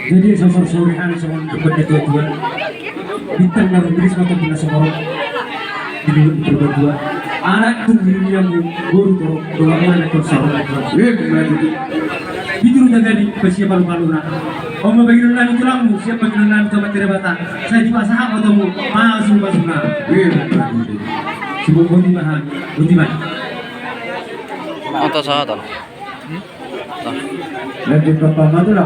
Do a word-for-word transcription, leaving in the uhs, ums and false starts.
Jadi, sosor sorihan songon dohot ni tua-tua. Bintang na rumiris ma topi na sumorop. Di luhut ni Purbatua. Anak tu dirimu, boru torop, doang na kau sarung. Iya, betul. Itu udah jadi, pasti palu-paluna. Om, bagi lu nami tulangmu, siap bagi lu nami tomat terebata. Saya di pasahap otomu, masuk, masuk, nah. Iya, betul. Sebelum boti mahal, boti mahal. Oto sahatan. Lanjut, Bapak Madura.